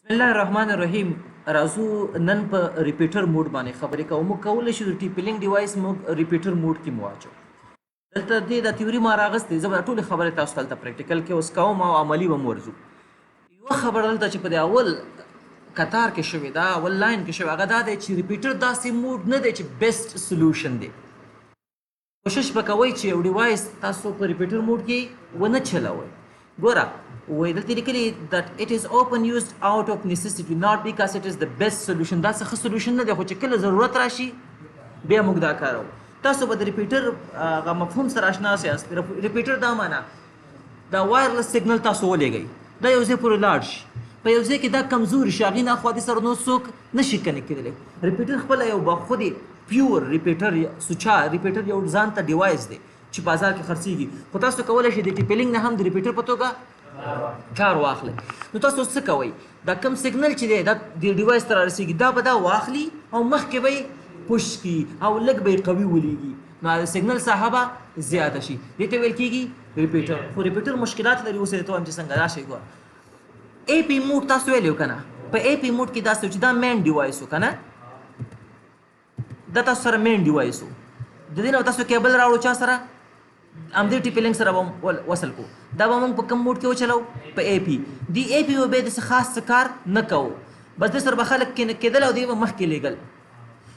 بسم الله الرحمن الرحیم. راځو، نن په repeater mode باندې خبرې کوو. موږ کولی شو د TP-Link device موږ repeater mode کې مو واچو. دلته دې د تیوري ما راغستې، زه به ټولې خبرې تاسو ته دلته practical کې اوس کوم او عملي به مو ورځو. یوه خبره دلته چې په دې اول کتار کې شوې ده، اول line کې شوې، هغه دا دی چې repeater داسې mode نه دی چې best solution دی. کوشش به کوئ چې یو device تاسو په repeater mode کې ونه چلوئ. ګوره، وایي دلته لیکلي that it is often used out of necessity, not because it is the best solution. دا څه ښه solution نه دی، خو چې کله ضرورت راشي بیا موږ دا کاروو. تاسو به د repeater هغه مفهوم سره آشنا یاست. repeater دا معنا دا wireless signal تاسو ولېږئ، دا یو ځای پورې لاړ شي، په یو ځای کې دا کمزوري شي، هغې نه اخوا دې سره نور څوک نشي connect کېدلی. repeater خپله یو بخودي pure repeater، سوچا repeater یو ځان ته device دی چې بازار کې خرڅیږي، خو تاسو کولی شئ د TP-Link نه هم د repeater په توګه کار واخلئ. نو تاسو څه کوئ؟ دا کم signal چې دی دا د device ته رارسیږي، دا به دا واخلي او مخکې به یې push کړي او لږ به یې قوي ولیږي، نو د signal ساحه به زیاته شي. دې ته ویل کېږي repeater. خو repeater مشکلات لري. اوس یې ته وایم چې څنګه راشي. ګوره، AP mode تاسو ویلی که نه؟ په AP mode کې داسې چې دا main device و که نه؟ دا تاسو سره main device و، د دې نه تاسو کیبل راوړو، چا سره؟ همدې TP-Link سره به وصل کو. دا به موږ په کوم mode کې وچلو؟ په AP. دی AP به د څه خاص څه کار نه کوو، بس د سره به خلک کېدل او دی به مخکې لېږل.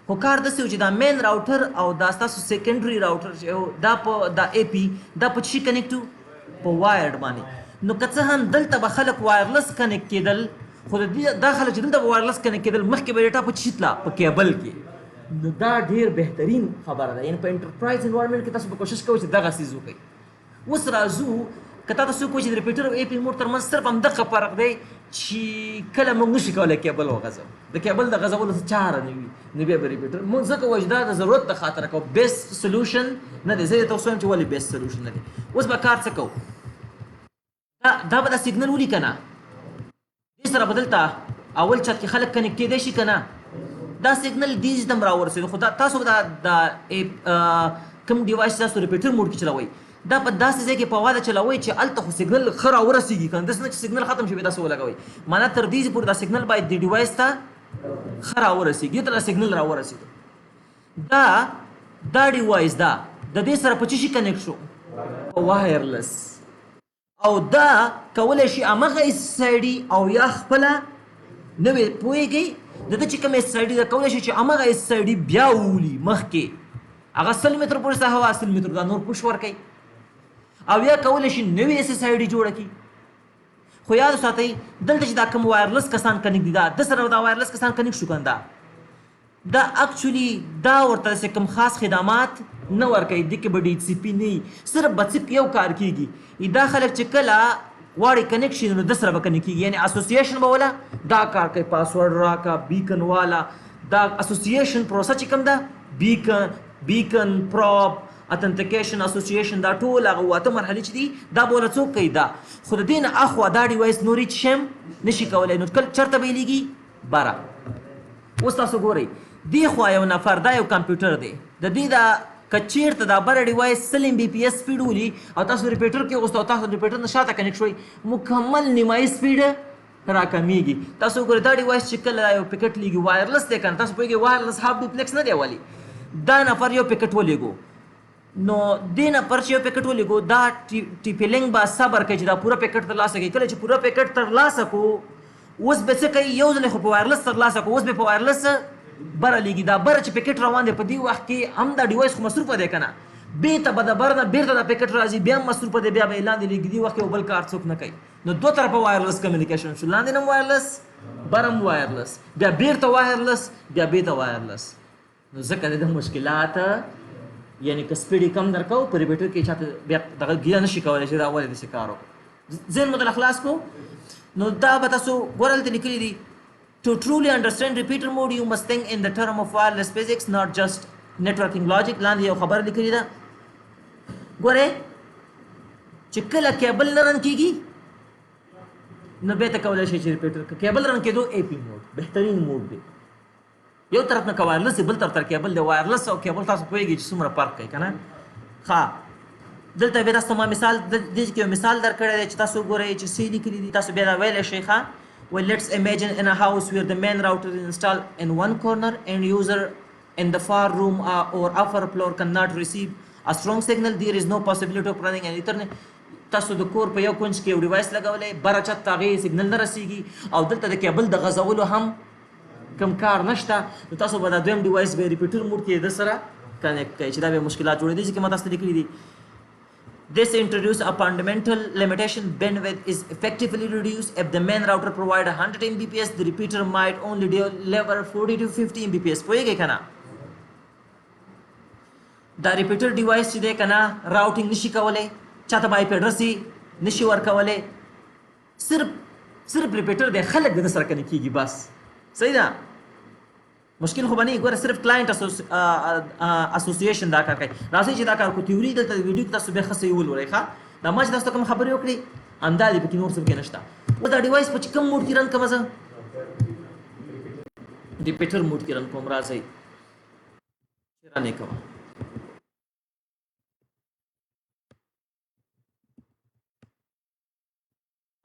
خو کار داسې و چې دا main router او دا ستاسو secondary router چې دا په دا AP دا په څه connect و؟ په wired باندې. نو که څه هم دلته به خلک wireless connect کېدل، خو د دې دا خلک چې دلته به wireless connect کېدل، مخکې به data په څه تله؟ په کیبل کې. نو دا ډیر بهترین خبره ده، یعنی په enterprise environment کې تاسو به کوشش کوئ چې دغه څیز وکړئ. اوس راځو، که تاسو څوک چې د repeater او AP mode ترمنځ صرف همدغه فرق دی چې کله موږ نشي کولای کیبل وغځو، د کیبل د غځولو څه چاره نه وي، نو بیا به repeater موږ ځکه وایو چې دا د ضرورت د خاطره کوو، best solution نه دی. زه یې تاسو وایم چې ولې best solution نه دی. اوس به کار څه کوو؟ دا به دا signal ولي که نه؟ دې سره به دلته اول چت کې خلک connect کېدای شي که نه؟ دا signal دې ته هم راورسېدو، خو دا تاسو به دا د کوم device تاسو repeater mode کې چلوئ، دا په داسې ځای کې په واده چلوئ چې هلته خو signal ښه راورسېږي که نه؟ داسې نه چې signal ختم شي بیا تاسو ولګوئ. معنا تر دې پورې دا signal باید د device ته ښه راورسېږي. ته دا signal راورسېدو، دا device دا د دې سره په څه شي connect شو؟ په wireless. او دا کولی شي همغه SSID او یا خپله نوې، پوهېږئ، د ده چې کوم SSID ده، کولی شي چې همغه SSID بیا وولي مخکې، هغه 100 متر پورې ساحه وه، 100 متر دا نور push ورکوي، او یا کولی شي نوې SSID جوړه کړي. خو یاد وساتئ، دلته چې دا کوم wireless کسان connect دي، دا د سره دا wireless کسان connect شو کنده، دا actually دا ورته داسې کوم خاص خدمات نه ورکوي. دې کې به DHCP نه وي، صرف به څه یو کار کیږي، دا خلک چې کله غواړي connect شي نو د سره به connect کیږي، یعنی association به ولا دا کار کوي، پاسورډ راکا، beacon والا، دا association پروسه چې کوم ده، beacon، probe، authentication، association، دا ټول هغه اته مرحلې چې دي، دا به ولا څوک کوي؟ دا خو د دې نه اخوا دا device نور هېڅ شی هم نشي کولی. نو کله چېرته به یې لیږي؟ بره. اوس تاسو ګورئ، دی خوا یو نفر، دا یو کمپیوټر دی، د دې دا که چیرته دا بره device 100 Mbps speed ولي او تاسو repeater کې اوس او تاسو repeater نه شاته connect شوي، مکمل نیمایي speed راکمیږي. تاسو ګورئ، دا device چې کله یو packet لیږي، wireless دی کنه؟ تاسو پوهیږئ wireless half duplex نه دی؟ ولی دا نفر یو packet ولېږو، نو دې نفر چې یو packet ولېږو، دا TP-Link به صبر کوي چې دا پوره packet ترلاسه کړي. کله چې پوره packet ترلاسه کو، اوس به څه کوي؟ یو ځل خو په wireless ترلاسه کو، اوس به په wireless بره لیږي. دا بره چې packet روان دی، په دې وخت کې هم دا device خو مصروف دی که نه؟ بیرته به د بره نه بیرته دا packet راځي، بیا هم مصروف دی، بیا به یې لاندې لیږي. دې وخت کې یو بل کار څوک نه کوي. نو دوه طرفه wireless communication شو، لاندې نه wireless، بره هم wireless، بیا بیرته wireless، بیا بیرته wireless. نو ځکه د مشکلات، یعنی که speed کم درکو په repeater کې، چاته بیا دغه ګیله نشي کولی چې دا ولې داسې کار وکړو. ذهن مو درله خلاص کو. نو دا به تاسو ګوره، دلته لیکلي دي: To truly understand repeater mode, you must think in the term of wireless physics, not just networking logic. لاندې یو خبر لیکلي ده. ګوره، چې کله کیبل نه run کیږي نو بیا ته کولی شي چې repeater. Cable run کېدو، AP mode بهترین mode دی. یو طرف نه wireless، بل طرف تر کیبل دی. wireless او کیبل تاسو پوهیږئ چې څومره فرق کوي که نه؟ ښه، دلته بیا تاسو ما مثال، دې کې یو مثال درکړی دی چې تاسو وګورئ چې څه لیکلي دي. تاسو بیا دا ویلی شئ. ښه. Well, let's imagine in a house where the main router is installed in one corner and user in the far room or upper floor cannot receive a strong signal. There is no possibility of running an ethernet. تاسو د کور په یو کنج کې یو device لګولی، بره چت ته هغې سیګنل نه رسیږي او دلته د کیبل د غځولو هم کوم کار نشته، نو تاسو به دا دویم device به repeater mode کې د سره connect کړئ چې دا به مشکلات جوړېدي چې ما تاسو ته لیکلي دي. This introduces a fundamental limitation. Bandwidth is effectively reduced. If the main router provides 100 Mbps, the repeater might only deliver 40 to 50 Mbps. پوهېږئ که نه؟ دا repeater device چې دی که نه، routing نشي کولی، چاته به IP address نشي ورکولی، صرف repeater دی، خلک د ده سره connect کېږي بس. صحیح ده؟ مشکل خو به نه ګوره، صرف client association دا کار کوي. راځئ چې دا کار کو. تیوري دلته ویډیو کې تاسو بیا ښه صحیح ولولئ. ښه، دا ما چې تاسو ته کوم خبرې وکړې همدا دي، پکې نور څه پکې نشته. اوس دا device په کوم mode کې run کوم؟ زه repeater mode کې run کوم. راځئ چې run یې کوم.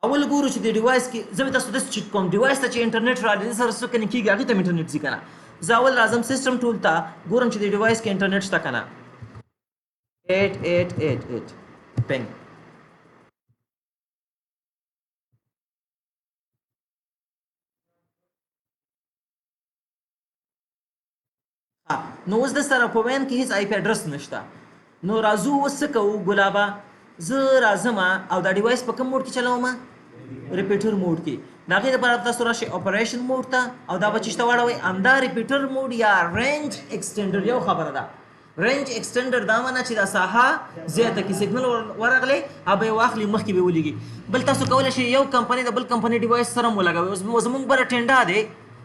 اول ګورو چې د device کې زه به تاسو داسې چک کوم، device ته چې انټرنیټ راغلی دې سره څه connect کېږي، هغې ته هم انټرنیټ ځي که نه. زه اول راځم system tool ته، ګورم چې د device کې انټرنیټ شته که نه. 8888 ping. نو اوس د سره په WAN کې هیڅ IP address نشته. نو راځو اوس څه کوو ګلابه؟ زه راځم او دا device په کوم mode کې چلوم؟ repeater mode کې. د هغې لپاره تاسو راشئ operation mode ته او دا به چېرته واړوئ؟ همدا repeater mode یا range extender. یو خبره ده، range extender دا معنا چې دا ساحه زیاته کړي، سیګنل ورغلی او به یې واخلي مخکې به یې ولیږي. بل تاسو کولی شئ یو کمپنۍ د بل کمپنۍ device سره هم ولګوئ. اوس زموږ بره ټینډا دی،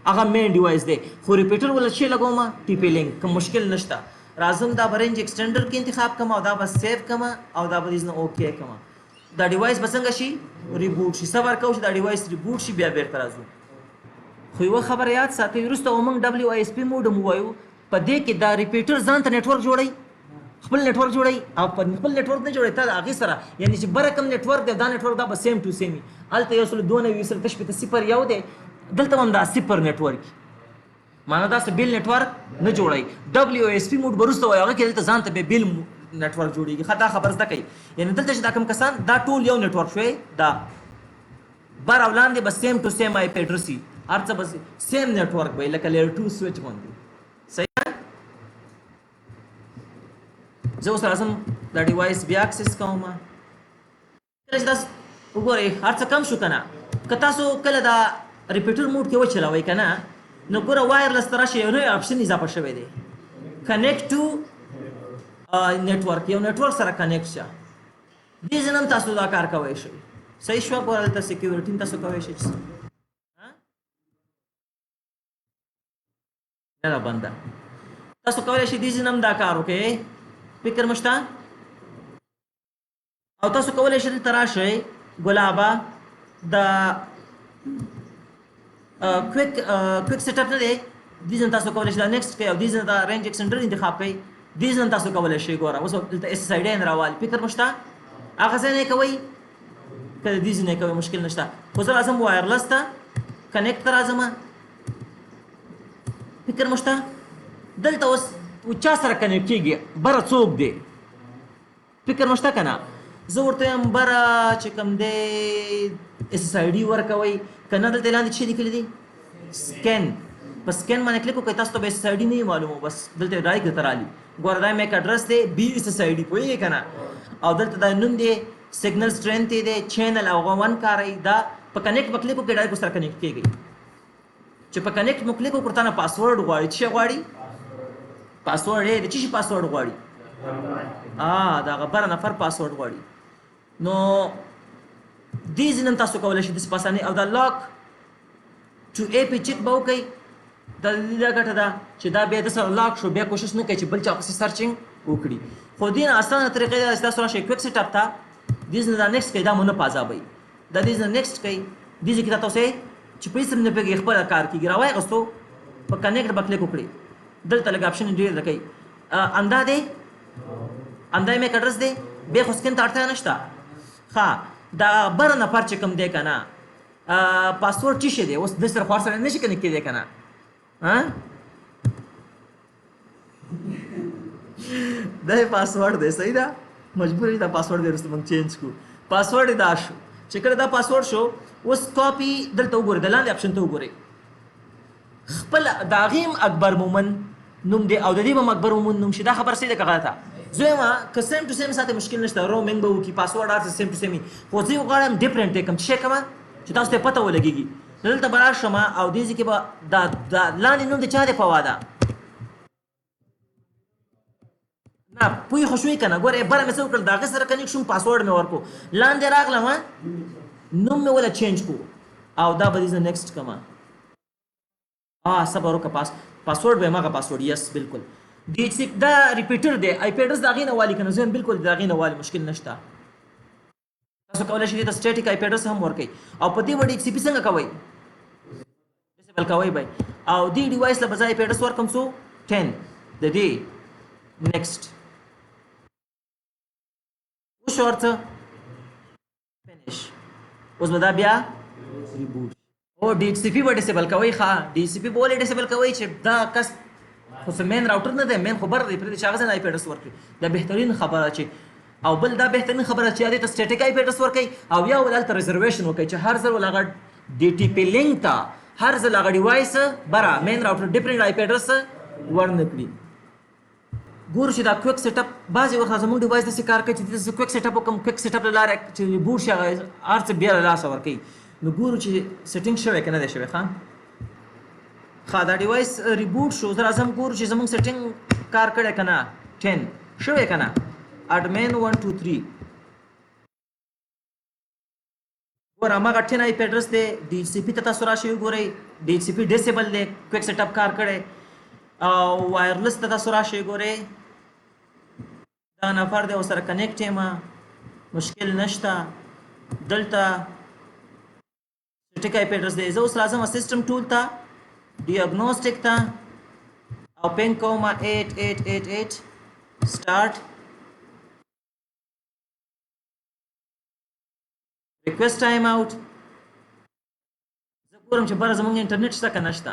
هغه main device دی، خو repeater ولا چې لګوم TP-Link، کوم مشکل نشته. راځم دا به range extender کې انتخاب کوم او دا به save کوم او دا به دې نه okay کوم. دا device به څنګه شي؟ reboot شي. صبر کوو چې دا device reboot شي، بیا بیرته راځو. خو یوه خبره یاد ساتئ، وروسته موږ WISP mode هم ووایو. په دې کې دا repeater ځان ته network جوړوي، خپل network جوړوي او په خپل network نه جوړوي، ته د هغې سره یعنې چې بره کوم network دی دا network دا به same to same وي. هلته 192.168.0.1 دی، دلته هم دا صفر network، معنا دا څه بېل network نه جوړوي. WISP mode به وروسته وایو، هغه کې دلته ځان ته بیا بېل network جوړېږي. ښه، دا خبر زده کړئ. یعنې دلته چې دا کوم کسان دا ټول یو network شوی، دا بر او لاندې به same to same IP address وي، هر څه به same network به وي، لکه layer 2 سویچ غوندې. صحیح ده؟ زه اوس راځم دا device بیا access کوم. کله چې تاسو وګورئ هر څه کم شو که نه، که تاسو کله دا repeater mode کې وچلوئ که نه، نو ګوره wireless ته راشئ، یو نوی option اضافه شوی دی، connect to network، یو network سره connect شه. دې ځای هم تاسو دا کار کوی شئ. صحیح شوه؟ ګوره دلته security هم تاسو کوی شئ. نه ده بنده، تاسو کولی شئ دې ځای هم دا کار وکړئ. فکر مو شته؟ او تاسو کولی شئ دلته راشئ ګلابه، د quick setup نه دی، دې ځای تاسو کولی شئ دا next کړئ او دې ځای دا range extender انتخاب کړئ. دې ځای تاسو کولی شئ، ګوره اوس دلته SSID راوالي. فکر مو شته؟ هغه ځای نه کوئ، که دې ځای نه کوئ مشکل نشته. خو زه راځم wireless ته، connect ته راځم. فکر مو شته؟ دلته اوس چا سره connect کېږي؟ بره څوک دی؟ فکر مو شته که نه؟ زه ورته وایم بره چې کوم دی SSID ورکوئ که نه. دلته لاندې څه لیکلي دي؟ سکن. په سکن باندې click وکړئ، تاسو ته به SSID نه وي معلومه، بس دلته direct درته رالي. ګوره دا MAC address دی، B SSID، پوهېږې که نه؟ او دلته دا نوم دی، signal strength یې دی، channel او هغه 1 کاروئ. دا په connect به click وکړئ، direct ورسره connect کېږئ. چې په connect مو click وکړ، تا نه پاسورډ غواړي. څه شی غواړي؟ پاسورډ یې د څه شي پاسورډ غواړي؟ د هغه بره نفر پاسورډ غواړي. نو دې ځای هم تاسو کولی شئ داسې په اسانۍ. او دا lock to AP check به وکړئ. دا د دې دا ګټه ده چې دا بیا د سره lock شو، بیا کوشش نه کوي چې بل چا پسې searching وکړي. خو دې نه اسانه طریقې دا چې تاسو راشئ quick setup ته، دې ځای نه دا next کوئ، دا مو نه پازابوي. دا دې ځای نه next کوئ، دې ځای کې تاسو چې په هېڅ هم نه پوهېږئ خپله کار کېږي. راویې غوستو، په connect به click وکړئ، دلته لږ option ډېر درکوي. همدا دی، همدا یې MAC address دی، بیا خو scan ته اړتیا نشته. ښه، دا بره نفر چې کوم دی که نه، پاسورډ څه شی دی؟ اوس د سره خو سره نشي کنه کېدی کنه. ها دا پاسورډ دی، صحیح ده؟ مجبور یې دا پاسورډ دی وروسته موږ change کو. پاسورډ دا شو چې کله دا پاسورډ شو، اوس کاپي دلته وګورئ، د لاندې option ته وګورئ، خپل د هغې هم اکبر مومن نوم دی او د دې هم اکبر مومن نوم شي. دا خبره صحیح ده که غلطه؟ زه وایم که same to same ساتي مشکل نشته، roaming به وکړي، پاسورډ هر څه same to same وي، خو زه یې غواړم different یې کړم. څه شی کوم چې تاسو ته پته ولګېږي. دلته به راشم او دې ځای کې به دا لاندې نوم د چا دی په واده نه پوه خو شوې که نه؟ ګوره بله مې څه وکړل، د هغه سره connect شوم، پاسورډ مې ورکړو، لاندې راغلم، نوم مې وله change کړو او دا به دې زه next کړم. صبر وکړه، پاسورډ به هماغه پاسورډ، yes بالکل. DHC دا repeater دی، IP address د هغې نه والي که نه؟ زه وایم بالکل د هغې نه والي، مشکل نشته. تاسو کولی شئ دې ته static IP address هم ورکړئ او په دې به DHCP څنګه کوئ؟ disable کوئ به. او دې device له به زه IP address ورکړم څو؟ 10 د دې next وشو هر څه finish. اوس به دا بیا reboot او DHCP به disable کوئ. ښه DHCP به ولې disable کوئ؟ چې دا کس خو څه main router نه دی، main خو بر دی، پرېږدئ چې هغه ځای نه IP address ورکړي. دا بهترین خبره چې او بل دا بهترین خبره چې یا دې ته static IP address ورکړئ او یا ول هلته reservation وکړئ چې هر ځل ول هغه DTP link ته هر ځل هغه device بره main router different IP address ورنه کړي. ګورو چې دا quick setup بعضې وخت زموږ device داسې کار کوي چې دې ته زه quick setup وکړم، quick setup له لارې چې reboot شي هغه هر څه بیا له لاسه ورکوي. نو ګورو چې setting شوی که نه دی شوی. ښه ښه دا device reboot شو، زه راځم ګورو چې زموږ setting کار کړی که نه. 10 شوی که نه؟ admin 1 2 3 ګوره هماغه 10 IP address دی. DHCP ته تاسو راشئ وګورئ، DHCP disable دی، quick setup کار کړی. او wireless ته تاسو راشئ ګورئ، دا نفر دی ورسره connect یم، مشکل نشته. دلته static IP address دی. زه اوس راځم system tool ته، diagnostic ته، او ping کوم 8888 start request timeout. زه ګورم چې بره زمونږ انټرنیټ شته که نشته.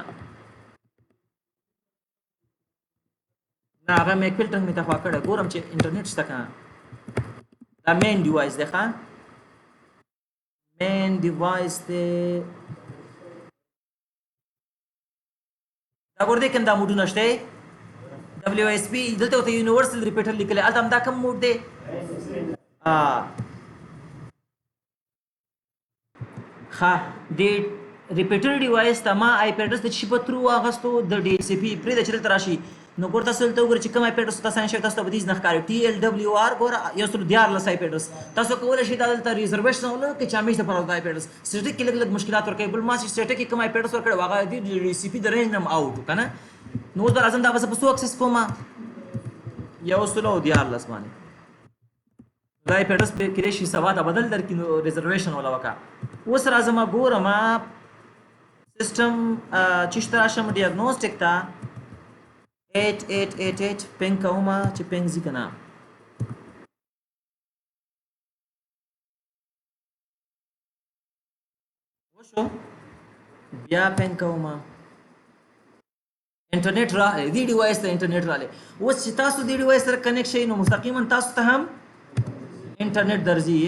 نه هغه مې filtering مې تخوا کړی، ګورم چې انټرنیټ شته که نه. دا main device دی، ښه main device دی. دا ګور دی کوم دا mode ونه شته؟ WSP دلته ورته universal repeater لیکلی، هلته هم دا کوم mode دی؟ ښه د repeater device ته ما IP address د څه په through واغستو؟ د DHCP. پرېږده چې دلته راشي. نو ګور تاسو دلته وګورئ چې کوم IP address تاسو شوی، تاسو ته به دې نه ښکاري. TLWR ګوره 113 IP address. تاسو کولی شئ دا دلته reservation ولرئ که چې همیش دپاره دا IP address. static کې لږ لږ مشکلات ورکوي، بل ما چې static کې کوم IP address ورکړی و هغه د DHCP د range نه هم out و که نه. نو اوس به راځم دا به زه په څو access کوم؟ 113 باندې. دا IP address به کېدای شي سبا ته بدل درکړي، نو reservation وله وکړه. اوس راځم ګورم سیستم چې ته راشم diagnostic ته 8888 ping کوم چې ping ځي که نه. وشو بیا ping کوم، انټرنیټ راغلی، دې device ته انټرنیټ راغلی. اوس چې تاسو دې device سره connect شئ نو مستقیما تاسو ته هم انټرنیټ درځي.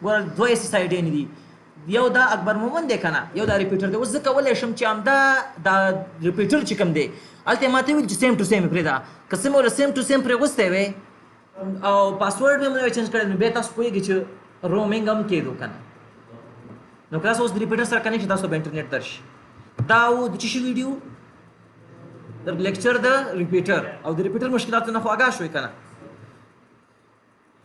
ګوره دوه SSID نه دي، یو دا اکبر مومن دی که نه، یو دا repeater دی. اوس زه کولی شم چې همدا دا repeater چې کوم دی هلته یې ماته وویل چې same to same یې پرېږده، که څه مې ورله same to same پرېغوستی وی او پاسورډ مې هم نه وی change کړی نو بیا تاسو پوهېږئ چې roaming هم کېدو که نه. نو که تاسو اوس د repeater سره connect شئ تاسو به انټرنیټ درشي. دا و د څه شي ویډیو؟ د lecture د repeater او د repeater مشکلاتو نه خو آګاه شوئ که نه.